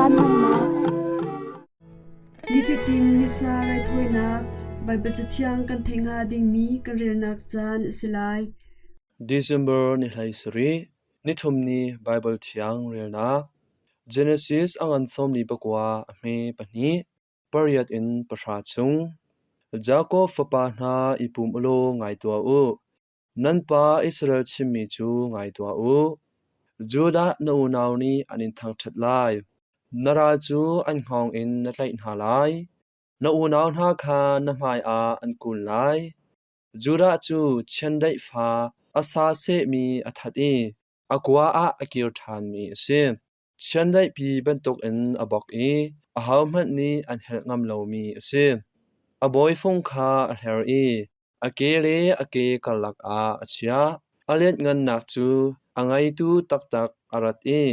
Caan hmannak. Nifatin Missa raithawinak Baibal Cathiang kan theih hnga dingmi kan relnak caan a si lai. December ni 17, nithum ni Baibal Thiang relnak Genesis a ngan 44 a hme pahnih pariat in pahra chung. Jakob fapa hna i pum u law ngai tuah u. Nan pa Israel chimmi cu ngai tuah u. Judah na unau nih an in thangṭhat lai. Na ral cu an hngawng in na tlaih hna lai. Na unau hna kha na hmaiah an kun lai. Judah cu chiandeih fa a sa sehmi a that i a kua ah a kir ṭhanmi a si. Chiandeihpi bantukin a bok i ahohmanh nih an helh ngam lomi a si. A bawifung kha a hler i a ke le a ke karlak ah a chiah. A lianhngannak cu a ngeitu taktak a rat i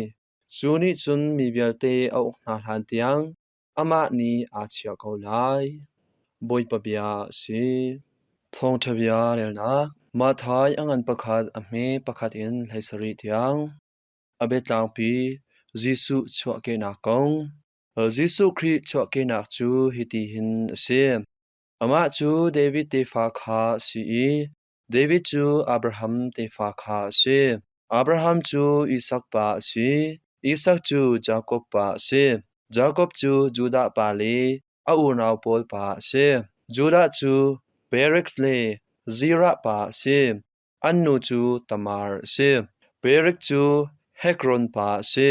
cu nih cun mi vialte a uk hna hlantiang amah nih aa chiah ko lai. Bawipa bia a si. Thawngṭha bia relnak Matthai a ngan pakhat a hme pakhat in 17 tiang. A biatlangpi Jesuh chuahkehnak kong. Jesuh Khrih chuahkehnak cu hiti hin a si. Amah cu David tefa kha a si i David cu Abraham tefa kha a si. Abraham cu Isak pa a si, Isak cu Jakob pa a si, Jakob cu Judah pa le a unau pawl pa a si. Judah cu Perez le Zerah pa a si. An nu cu Tamar a si. Perek cu Hekron pa a si.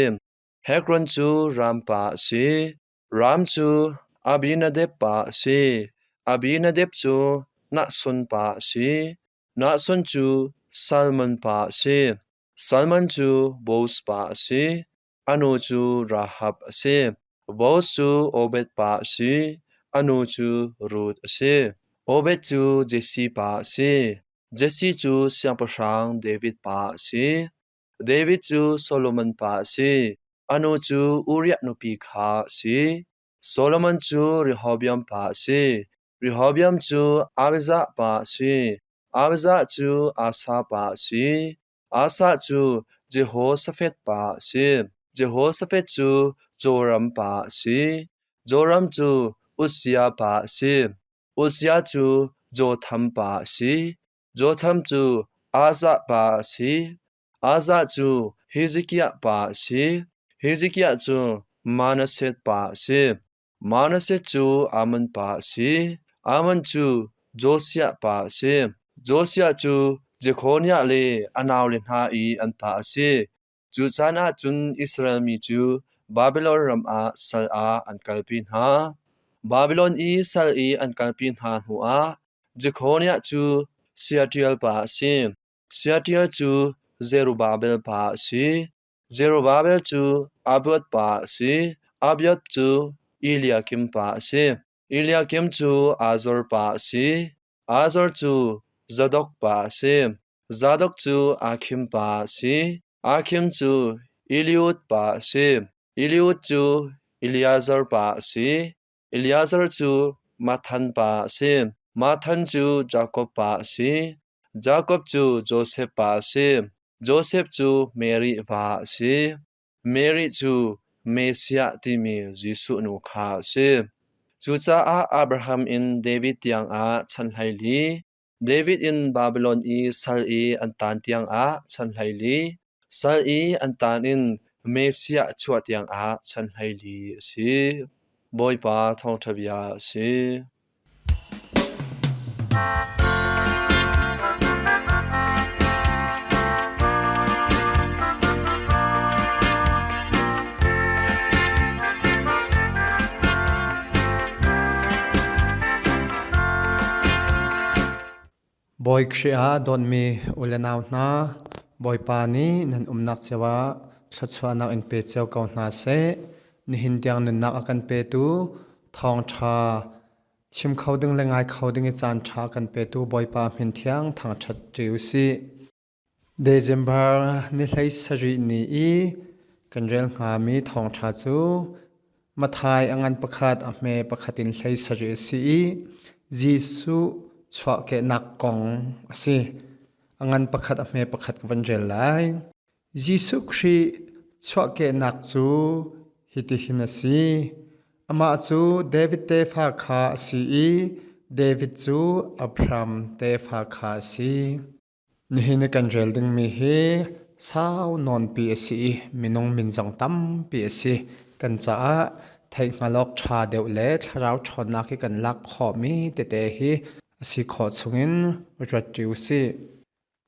Hekron cu Ram pa a si. Ram cu Abinadab pa a si. Abinadab cu Nahshon pa a si. Nahshon cu Salmon pa a si. Salmon cu Boaz pa a si. A nu cu Rahab a si. Boaz cu Obed pa a si. A nu cu Ruth a si. Obed cu Jesse pa a si. Jesse cu siangpahrang David pa a si. David cu Solomon pa a si. A nu cu Uriah nupi kha a si. Solomon cu Rehoboam pa a si. Rehoboam cu Abijah pa a si. Abijah cu Asa pa a si. Asa cu Jehoshafat pa a si. Jehoshafat cu Joram pa a si. Joram cu Uzziah pa a si. Uzziah cu Jotham pa a si. Jotham cu Azah pa a si. Azah cu Hezekiah pa a si. Hezekiah cu Manasseh pa a si. Manasseh cu Amon pa a si. Amon cu Josiah pa a si. Josiah cu Jekhoniah le a naule hna i an pa a si. Cu caan ah cun Israel mi cu Babilon ram ah sal ah an kalpi hna. Babilon i sal i an kalpi hna hnuah Jekhoniah cu Shealtiel pa a si. Shealtiel cu Zerubbabel pa a si. Zerubbabel cu Abiud pa a si. Abiud cu Eliakim pa a si. Eliakim cu Azor pa a si. Azor cu Zadok pa a si. Zadok cu Akhim pa a si. Akhim cu Eliud pa a si. Eliud cu Eleazar pa a si. Eleazar cu Matthan pa a si. Matthan cu Jakob pa a si. Jakob cu Josef pa a si. Josef cu Mary va a si. Mary cu Messiah timi Jesuh nu kha a si. Cucaah Abraham in David tiangah chan 14, David in Babilon i sal i an taan tiangah chan 14, sal i an taan in Messiah chuah tiangah chan 14 a si. Bawipa thawngṭha bia a si. Bawi Khrih ah dawtmi u le nau hna, Bawipa nih nan umnak cio ah thluachuahnak in pe cio ko hna seh. Nihin tiang nunnak a kan petu thawngṭha chim kho ding le ngai kho ding i caan ṭha a kan petu Bawipa hmin thiang thangṭhat ṭi u sih. December ni 17 ni i kan rel hngami thawngṭha cu Matthai a ngan pakhat a hme pakhat in 17 a si i Jesuh chuahkehnak kong a si. A ngan pakhat a hme pakhat ka van rel lai. Jesuh Khrih chuahkehnak cu Hitihin a si. Amah cu David tefa kha a si i David cu Abraham tefa kha a si. Nihin i kan rel dingmi hi sau nawnpi a si i minung min zong tampi a si. Kan caah theihhngalh awk ṭha deuh le thlarau ṭhawnnak hi kan lak khawhmi tete hi a si khawh chungin ruat ṭi u sih.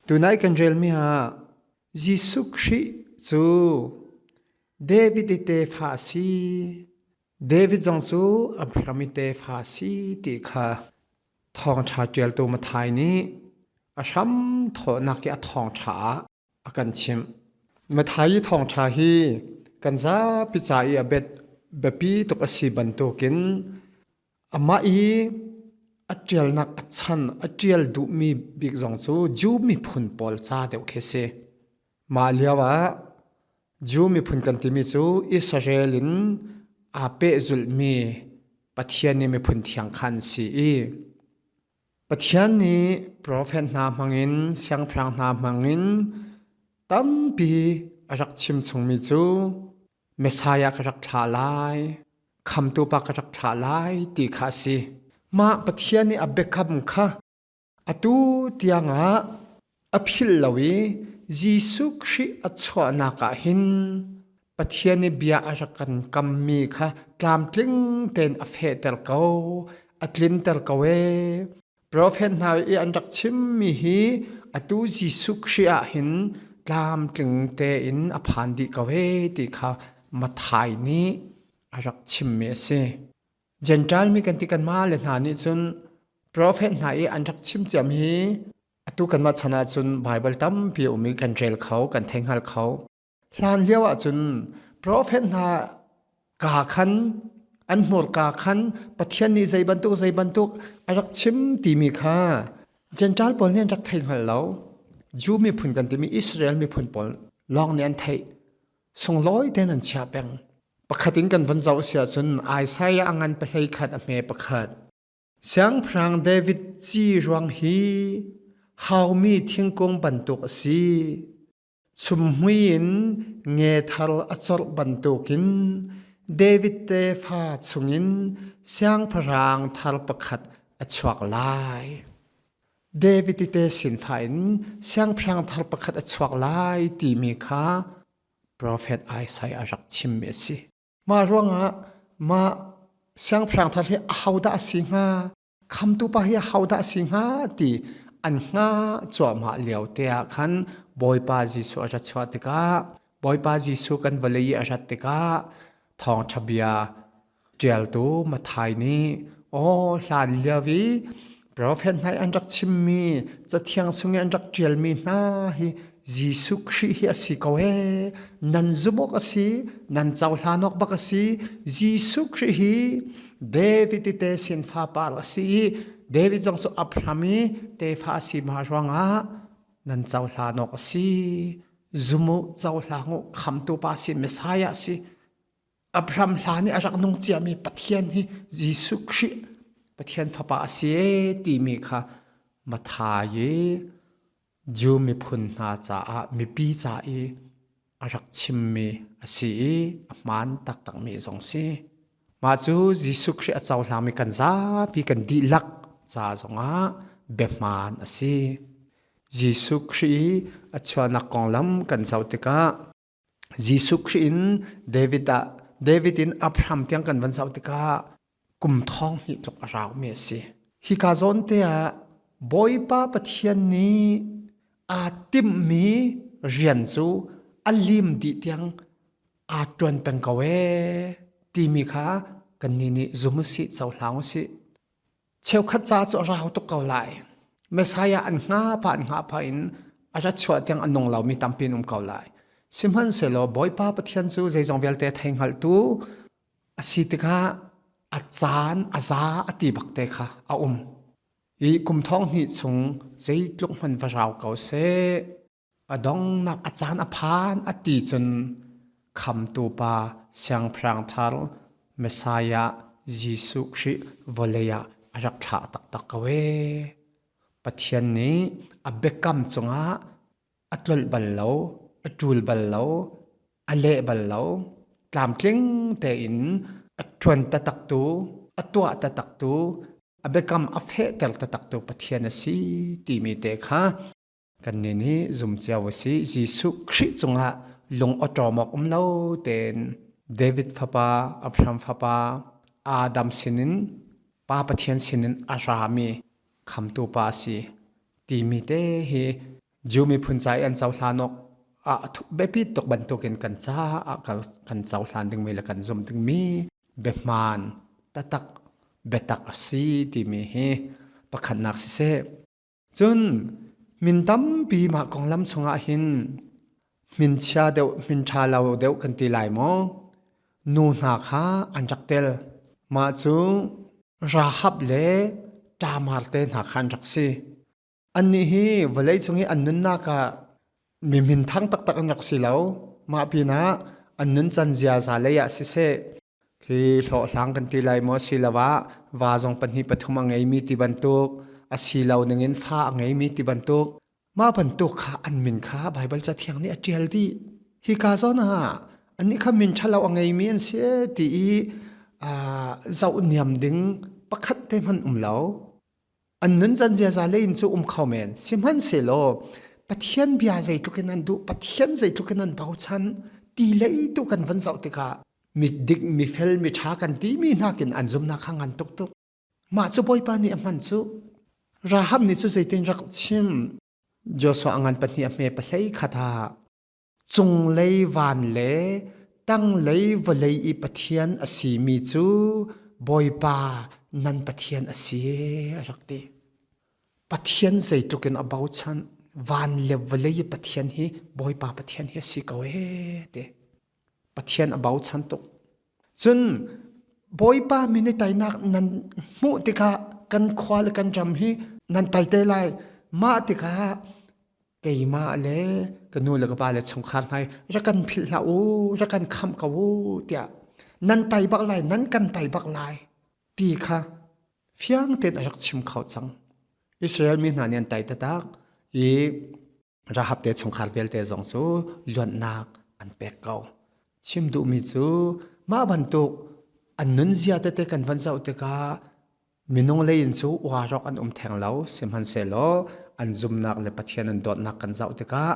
Tunai kan relmi ah Jesuh Khrih cu David i tefa a si. David zong cu Abraham i tefa a si ti kha thawngṭha ṭialtu Matthai nih a hram thawhnak i a thawngṭha ah a kan chimh. Matthai i thawngṭha hi kan zapi ca i a biapi tuk a si bantukin amah i a ṭialnak a chan a ṭial duhmi bik zong cu Jew miphun pawl ca deuh khi a si. Mah lioah Jew miphun kan timi cu Israel in aa pehzulhmi Pathian i miphun thiang kha an si i Pathian nih profet hna hmangin siangpahrang hna hmangin tampi a rak chim chungmi cu Messiah ka rak thlah lai, khamtu pa ka rak thlah lai ti kha a si. Mah Pathian nih a biakam kha Atu tiangah a philh lo i Jesuh Khrih a chuahnak ah hin Pathian i bia a rak kan kammi kha tlamtling tein a fehter ko, a tlinter ko ee. Profet hna i an rak chimmi hi atu Jesuh Khrih ah hin tlamtling tein a phan dih ko ee ti kha Matthai nih a rak chimmi a si. Jentail mi kan ti kanmah le hna nih cun profet hna i an rak chim ciam hi atu kanmah chan ahcun Baibal tampi a um i kan rel kho, kan thei hngal kho. Hlan lio ahcun profet hna kaa khan an hmurka khan Pathian nih zei bantuk zei bantuk a rak chim timi kha Jentail pawl nih an rak thei hngal lo. Jew miphun kan timi Israel miphun pawl lawng nih an theih. Sunglawi tein an chiah peng. Pakhat in kan von zoh si ahcun Isaiah a ngan pahlei khat a hme pakhat. Siangpahrang David ci ruang hi haumi thingkung bantuk a si. Chumhmui in nge thar a corh bantukin David tefa chungin siangpahrang thar pakhat a chuak lai. David te sinfa in siangpahrang thar pakhat a chuak lai timi kha Profet Isaiah a rak chimmi a si. Mah ruangah mah siangpahrang thar hi ahodah a si hnga? Khamtu pa hi ahodah a si hnga ti an hnga cuahmah lio te ah khan Bawipa Jesuh a rat chuah tikah Bawipa Jesuh kan vawlei i a rat tikah thawngṭha bia Ṭialtu Matthai nih aw hlan lio i profet hna i an rak chimmi Cathiang chung i an rak ṭialmi hna hi Jesuh Khrih hi a si ko ee. Nan zumh awk a si, nan cohlan awk bak a si. Jesuh Khrih hi David i te sin fapar a si i David zong cu Abraham i tefa a si ma ruangah nan cohlan awk a si. Zum u, cohlang u, khamtu pa a si, Messiah a si. Abraham hlan i a rak nung ciami Pathian hi Jesuh Khrih Pathian Fapa a si ee timi kha Matthai i Jew miphun hna caah mipi ca i a rak chimmi a si i a hmaan taktakmi zong si. Mah cu Jesuh Khrih a cohlangmi kan zapi kan dihlak ca zongah biahmaan a si. Jesuh Khrih i a chuahnak konglam kan zoh tikah Jesuh Khrih in David ah David in Abraham tiang kan van zoh tikah kum thong hnih tluk a raumi a si. Hika zawn te ah Bawipa Pathian nih aa timhmi rian cu a lim dih tiang aa ṭuan peng ko ee timi kha kannih nih zum usih cohlang usih. Cheukhat ca cu a rau tuk ko lai. Messiah an hngah pah an hngah pah in a rat chuah tiang a nung lomi tampi an um ko lai. Sihmanhsehlaw Bawipa Pathian cu zeizong vialte thei hngalhtu a si tikah a caan a za a ti bak te kha a um. I kum thong hnih chung zeitluk hmanh va rau ko seh, A donghnak a caan a phan a ti cun Khamtu Pa Siangpahrang thar Messiah Jesuh Khrih vawlei ah a rak thlah taktak ko ee. Pathian nih a biakam cungah a tlolh bal lo, a ṭul bal lo, a leh bal lo. Tlamtling tein a ṭuan taktaktu, a tuah taktaktu, a biakam a fehter taktaktu Pathian a si timi te kha kannih nih zum cio a si. Jesuh Khrih cungah lung awṭawm awk um lo tein David fapa, Abraham fapa, Adam sinin Pa Pathian sinin a rami khamtu pa a si timi te hi Jew miphun ca i an cohlan awk ah biapi tuk bantukin kan caah kan cohlan dingmi le kan zumh dingmi biahmaan taktak biatak a si timi hi pakhatnak siseh. Cun min tampi mah konglam chungah hin min chia deuh min ṭha lo deuh kan ti lai maw? Nu hna kha an rak tel. Mah cu Rahab le Tamar te hna kha an rak si. Annih hi vawleicung i an nunnak ah mi minthang taktak an rak si lo. Mah pinah an nuncan ziaza lei ah siseh, khi hlawhhlang kan ti lai maw asiloah va zong pahnih pathum a ngeimi ti bantuk, a si lo ningin fa a ngeimi ti bantuk, mah bantuk kha an min kha Baibal Cathiang nih a ṭial dih. Hika zawn ah annih kha min ṭhalo a ngeimi an si ti i zoh niam ding pakhat te hmanh um lo. An nuncan ziaza lei in cu um kho men. Sihmanhsehlaw Pathian bia zeitluk in an duh, Pathian zeitluk in an bochan ti lei tu kan van zoh tikah mitdik, mifel, miṭha kan timi nakin an zumnak kha ngan tuk tuk. Mah cu Bawipa nih a hman cu. Rahab nih cu zeitin rak chim? Joshua a ngan pahnih a hme pahlei khat ah Cunglei van le tanglei vawlei i Pathian a simi cu Bawipa nan Pathian a si a rak ti. Pathian zeitluk in a bochan van le vawlei i Pathian hi Bawipa Pathian hi a si ko ee ti. Pathian a bochan tuk. Cun Bawipa min i teinak nan hmuh tikah kan khua le kan ram hi nan tei te lai. Mah tikah keimah le ka nu le ka pa le chungkhar hna hi rak kan philh hlah u, rak kan khamh ko u tiah nan tai bak lai, nan kan tai bak lai ti kha fiang tein a rak chim kho cang. Israel mi hna nih an tai taktak i Rahab te chungkhar vialte zong cu luatnak an pek ko. Chim duhmi cu mah bantuk an nunzia tete kan van zoh tikah Minung lei in cu uarok an um theng lo, sihmanhsehlaw an zumnak le Pathian an dawtnak kan zoh tikah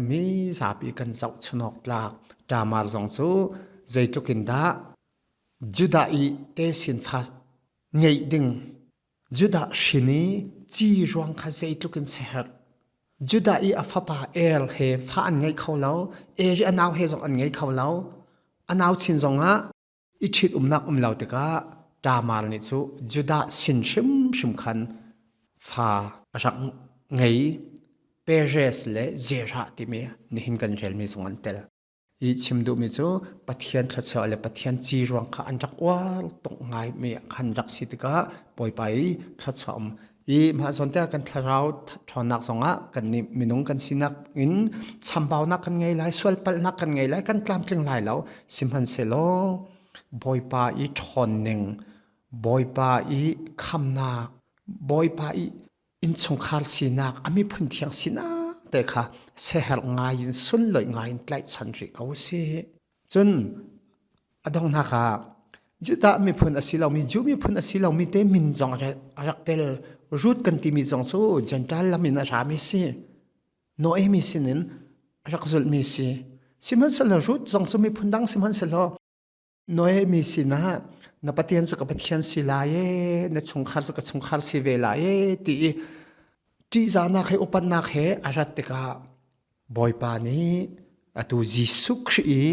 mi zapi kan zohchunawk tlak. Tamar zong cu zeitluk in dah Judah i tesin fa ngeih ding Judah hrin i ci ruang kha zeitluk in siaherh. Judah i a fapa Er he fa an ngei kho lo, Er i a nau he zong an ngei kho lo. A nau chin zongah i ṭhitumnak um lo tikah Tamar nih cu Judah sin hrimhrim khan fa a rak ngei. Perez le Zerah timi nihin kan relmi zong an tel. I chim duhmi cu Pathian thluachuah le Pathian ci ruang kha an rak uar tuk ngaimi khan rak si tikah Bawipa i thluachuah um I mah zawn te kan thlarau ṭhawnnak zongah kan nih minung kan sinak in chambaunak kan ngei lai, sualpalhnak kan ngei lai, kan tlamtling lai lo. Sihmanhsehlaw Bawipa i ṭhawnning, Bawipa i khamnak, Bawipa i innchungkhar sinak, a miphun thiang sinak te kha seherh ngai in sunlawih ngai in tlaihchan rih ko sih. Cun a donghnak ah Judah miphun a si lomi Jew miphun a si lomi te min zong a rak tel. Ruth kan timi zong cu Gentile lam in a rami si. Noemi sinin a rak zulhmi si. Sihmanhsehlaw Ruth zong cu miphun dang sihmanhsehlaw Noemi sinah na Pathian cu ka Pathian si lai ee, na chungkhar cu ka chungkhar si ve lai ee ti i ṭihzahnak he upatnak he a rat tikah Bawipa nih atu Jesuh Khrih i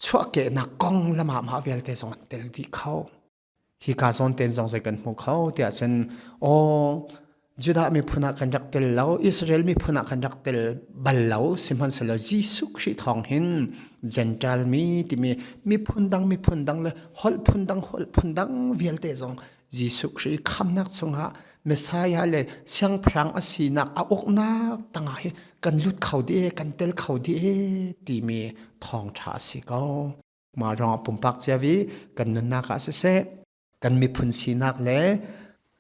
chuahkehnak kong lamah mah vialte zong an tel dih kho. Hika zawn ten zong zei kan hmu kho tiah cun aw Judah miphun ah kan rak tel lo, Israel miphun ah kan rak tel bal lo, sihmanhsehlaw Jesuh Khrih thawng hin Gentile mi timi miphun dang miphun dang le holh phun dang holh phun dang vialte zong Jesuh Khrih khamnak chungah Messiah le siangpahrang a sinak a uknak tangah hi kan lut kho dih kan tel kho dih timi thawngṭha a si ko. Mah ruangah pumpak cio i kan nunnak ah siseh, kan miphun sinak le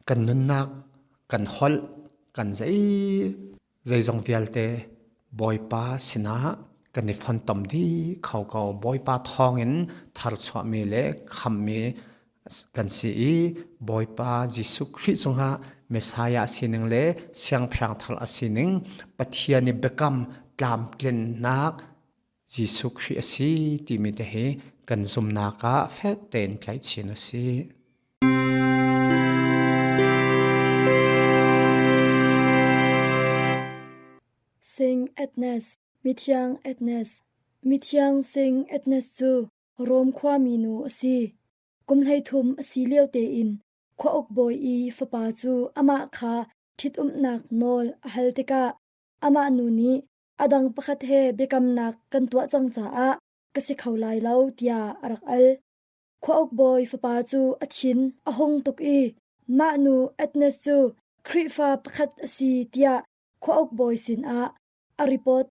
kan nunnak, kan holh, kan zei zeizong vialte Bawipa sinah Kan i fontom dih kho ko. Bawipa thawngin tharchuahmi le khammi kan si i Bawipa Jesuh Khrih cungah Messiah sining le Siangpahrang thar a sining Pathian i biakam tlamtlinnak Jesuh Khrih a si timi te hi kan zumnak ah fek tein tlaihchin u sih. Sing Agnes, Mithiang Agnes, Mithiang Sing Agnes cu Rom khuami nu a si. Kum 13 a si lio tein khuauk bawi i fapa cu amah kha ṭhitumnak nawl a hal tikah amah nu nih a dang pakhat he biakamnak kan tuah cang caah ka si kho lai lo tiah a rak al. Khuauk bawi fapa cu a thin a hung tuk i mah nu Agnes cu Khrihfa pakhat a si tiah khuauk bawi sinah a ripawt.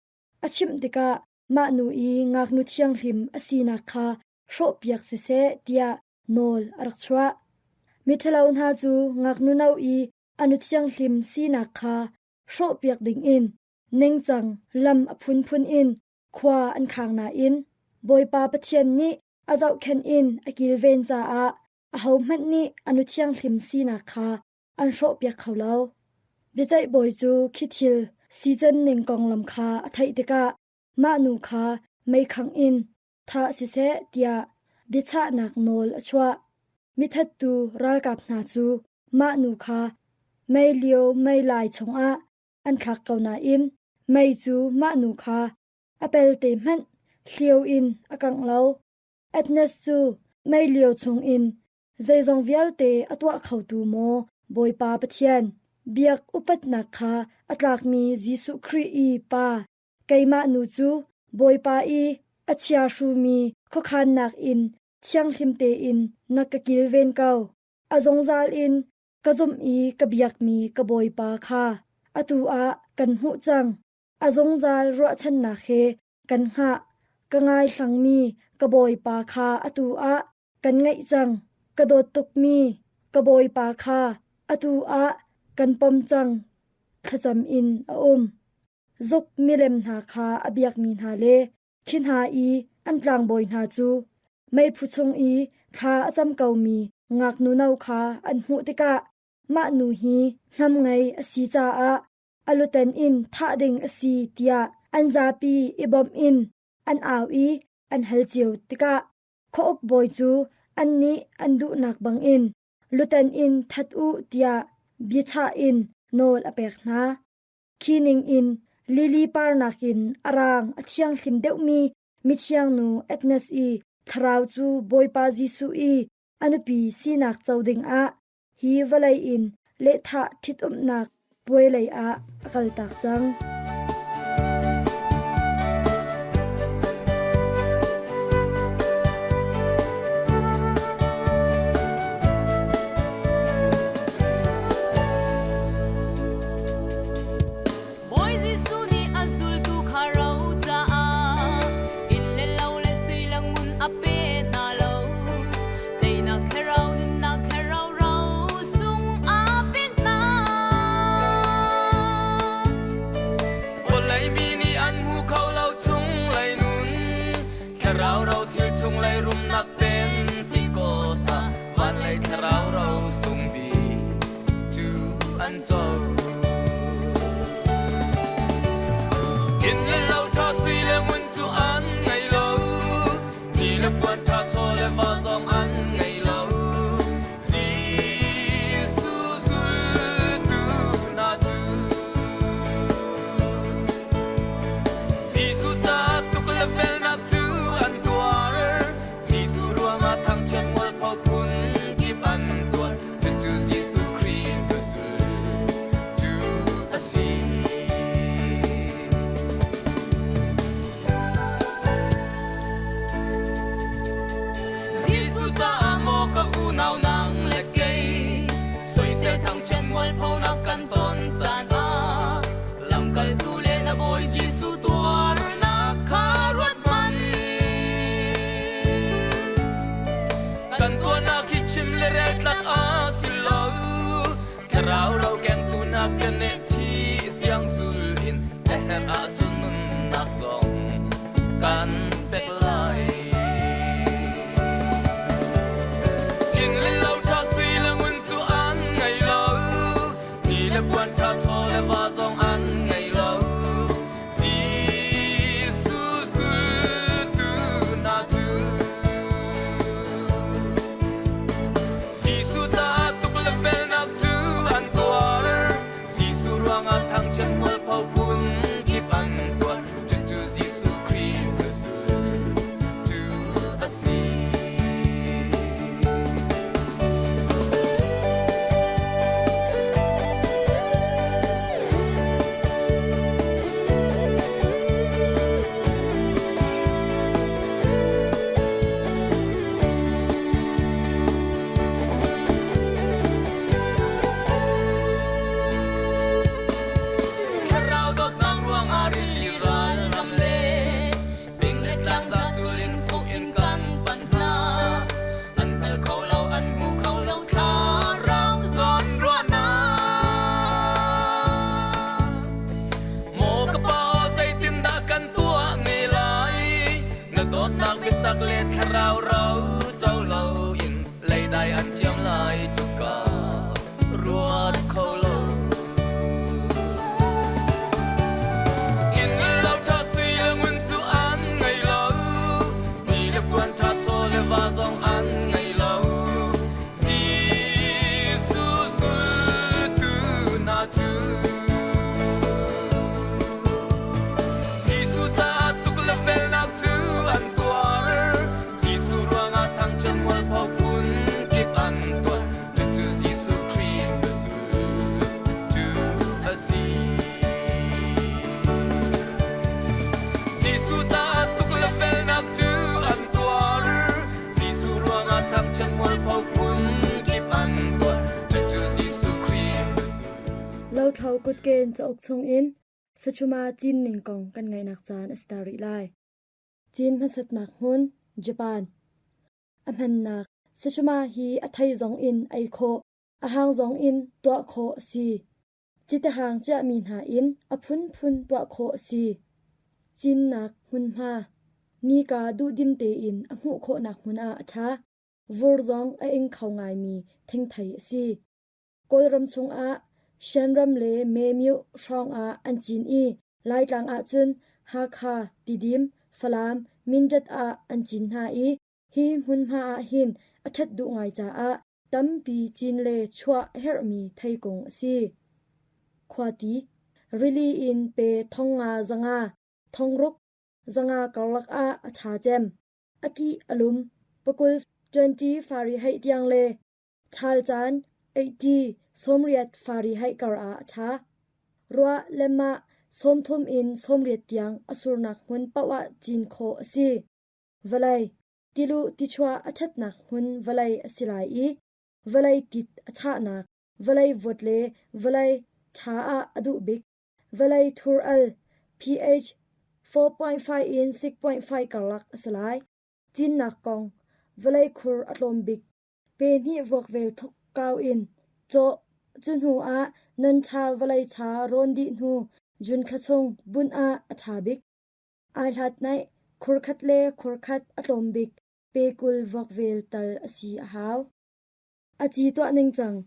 A chimh tikah mah nu i ngaknu thianghlim a sinak kha hrawhpiak siseh tiah nawl a rak chuah. Miṭhalo hna cu ngaknu no i a nu thianghlim sinak kha hrawhpiak dingin ningcang lam a phunphun in khua an khang nain Bawipa Pathian nih a zohkhenh in a kilven caah ahohmanh nih a nu thianghlim sinak kha an hrawhpiak kho lo. Biaceih bawi cu khi thil sican ning konglam kha a theih tikah mah nu kha meikhangh in thah siseh tiah biachahnak nawl a chuah. Mithattu ralkap hna cu mah nu kha mei lio mei lai chungah an thlak ko nain mei cu mah nu kha a pelte hmanh hlio in a kangh lo. Agnes cu mei lio chungin zeizong vialte a tuah khotu maw Bawipa Pathian, biak upatnak kha a tlakmi Jesuh Khrih i Pa, keimah nu cu Bawipa i a chiahrumi khuakhannak in thianghlim tein na ka kilven ko. A zungzal in ka zumh i ka biakmi ka Bawipa kha atu ah kan hmuh cang. A zungzal ruahchannak he kan hngah. Ka ngaihlangmi ka Bawipa kha atu ah kan ngeih cang. Ka dawt tukmi ka Bawipa kha atu ah kan pom cang. Thlacam in a um. Zuk milem hna kha a biakmi hna le khi hna i an tlangbawi hna cu meiphu chung i thla a cam komi ngaknu no kha an hmuh tikah mah nu hi hnam ngei a si caah a luten in thah ding a si tiah an zapi i bawmh in an au i an hal cio tikah khuauk bawi cu annih an duhnak bangin luten in that u tiah biachah in nawl a pek hna. Khi ningin lily par nakin a rang a thianghlim deuhmi mithiang nu Agnes i thlarau cu Bawipa Jesuh i a nupi sinak co dingah hi vawlei in lehthah ṭhitumnak puai lei ah a kaltak cang. Bawi Jesuh nih a zultu kha ro caah inn le lo le sui le ngun a pe hna lo. Teinak thlarau nunnak thlarau ro sung a pek hna. Vawlei mi nih an hmu kho lo chunglei nun thlarau ro thil chunglei rumnak Pentecost ah vanlei thlarau ro sung bik cu an co. Inn le lo ṭha sui le ngun cu an ngei lo, ni le puan ṭha chaw le va zong an ngei lo. Jesuh zultu hna cu Jesuh caah tuk le velnak cu an tuar. Jesuh ruangah thangchiat mualpho phun kip an tuar. Cucu Jesuh Khrih hnuzul cu a si. Jesuh caah maw ka unau nang le kei soisel thangchiat mualphonak kan ton caan ah lamkaltu le na Bawi Jesuh tuarnak kha ruat hmanh. Kan tuahnak hi chim le rel tlak a si lo. Thlarau ro kengtu hna keneh thi tiang zul in a herh ahcun nunnak zong Tlangza cul in fuh in kan panh hna. An hngal kho lo, an hmu kho lo, thlarau zawn ruahnak. Maw ka pa, zeitindah kan tuah nge lai? Na dawtnak biatak le thlarau ro co loin leidai an ciam lai cuka ruat kho lo. Inn lo ṭha sui le ngun cu an ngei lo, ni le puan ṭha chaw le va zong an ngei lo. Jesuh zultu hna cu Jesuh caah tuk le felnak cu an tuar. Jesuh ruangah thangchiat mualpho phun kip an tuah. Cucu Jesuh Khrih zulh cu a si. Jesuh caah tuk le felnak cu an tuar. Jesuh ruangah thangchiat mualpho phun kip an tuah. Cucu Jesuh Khrih Lothlo kutken cauk chungin Sachuma cin ning kong kan ngaihnak caan a si ta rih lai. Cin hmasatnak hmun Japan. A hmannak Sachuma hi a thei zong in ei khawh, a hang zong in tuah khawh a si. Citehang ciahmi hna in a phunphun tuah khawh a si. Cinnak hmunhma Nika duhdim tein a hmuh khawhnak hmun ah a ṭha. Vur zong a ing kho ngaimi thingthei a si. Kawlram chungah Shanram le Memyo hrawngah an cin i Laitlang ahcun Hakha, Tidim, Falam, Mindat ah an cin hna i hi hmunhma ahhin a ṭhat duh ngai caah tampi cin le chuah a herhmi theikung a si. Khuati, rili in pe 500 500, 600 500 karlak ah a ṭha cem. A kih a lum, pakul 20 Fahrenheit tiang le ṭhal caan 80 80 Fahrenheit kar ah a ṭha. Ruah le mah 30 in 80 tiang a surnak hmun paoh ah cin khawh a si. Vawlei, tiluh tichuah a ṭhatnak hmun vawlei a si lai i vawlei tit a chahnak, vawlei vawt le vawlei ṭha ah a duh bik. Vawlei thur al pH 4.5 in 6.5 karlak a si lai. Cinnak kong, vawlei khur a tlawm bik. Pe hnih vuakvel thuk kau in cawh. Cu hnu ah non ṭha vawlei ṭha rawn dih hnu June thla chung bunh ah a ṭha bik. Ai hlat naih khurkhat le khurkhat a tlawm bik pe 20 vuakvel tal a si a hau. A ci tuah ningcang.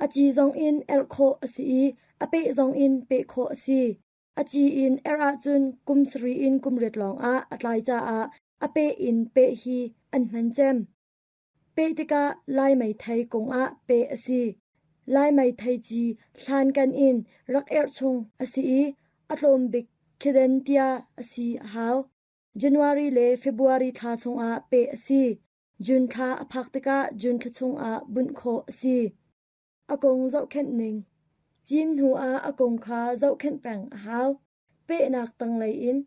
A ci zong in erh khawh a si i a peh zong in peh khawh a si. A ci in erh ahcun kum sarih in kum riat lawngah a tlai caah a peh in peh hi an hman cem. Peh tikah Lai meithei kungah peh a si. Lai meithei ci hlankan in rak erh chung a si i a tlawm bik khiden tia a si a hau. January le February thla chungah peh a si. June thla a phak tikah June thla chungah bunh khawh a si. A kung zohkhenh ning. Cin hnu ah a kung kha zohkhenh peng a hau. Pehnak tanglei in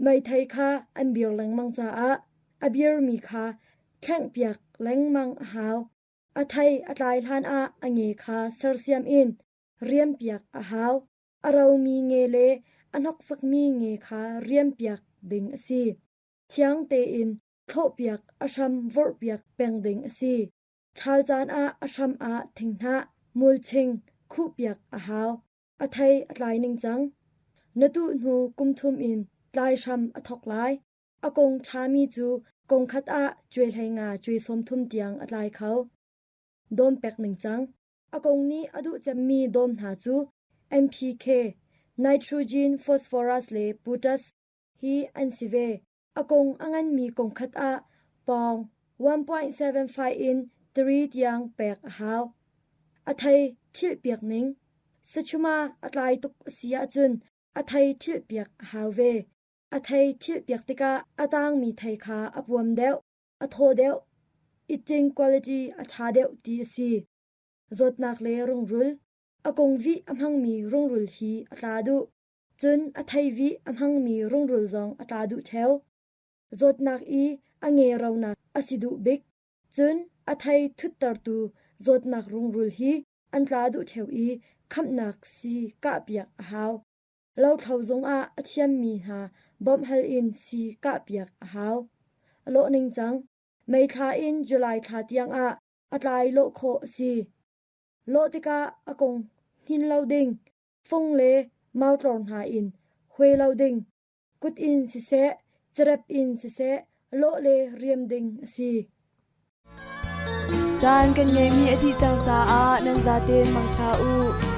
meithei kha an bir lengmang caah a birmi kha thlengpiak lengmang a hau. A thei a tlai hlanah a nge kha sersiam in riampiak a hau. A romi nge le a hnoksakmi nge kha riampiak ding a si. Thiang tein thlawhpiak a hram vorhpiak peng ding a si. Ṭhal caan ah a hram ah thinghnah, mulching khuhpiak a hau. A thei a tlai ningcang. Na tuh hnu kum thum in tlai hram a thawk lai. A kung ṭhami cu kung khat ah cuai 15 cuai 30 tiang a tlai kho. Dawm pek ningcang. A kung nih a duh cemmi dawm hna cu NPK, nitrogen, phosphorus le potash hi an si ve. A kung a nganmi kung khat ah pawng 1.75 in 3 tiang pek a hau. A thei ṭhilhpiak ning. Sachuma a tlai tuk a si ahcun a thei ṭhilhpiak a hau ve. A thei ṭhilhpiak tikah a tangmi thei kha a puam deuh, a thaw deuh, eating quality a ṭha deuh ti a si. Zawtnak le rungrul. A kung vih a hmangmi rungrul hi a tla duh. Cun a thei vih a hmangmi rungrul zong a tla duh ṭheo. Zawtnak i a nge ronak a si duh bik. Cun a thei thuttertu zawtnak rungrul hi an tla duh ṭheo i khamhnak sii kahpiak a hau. Lothlo zungah a thiammi hna bawmh hal in sii kahpiak a hau. A lawh ningcang: May thla in July thla tiangah a tlai lawh khawh a si. Lawh tikah a kung hnin lo ding, fung le mautlor hna in huai lo ding, kut in siseh, cerep in siseh lawh le riam ding a si. Caan kan ngeihmi a dih cang caah nan zaten mangṭha u.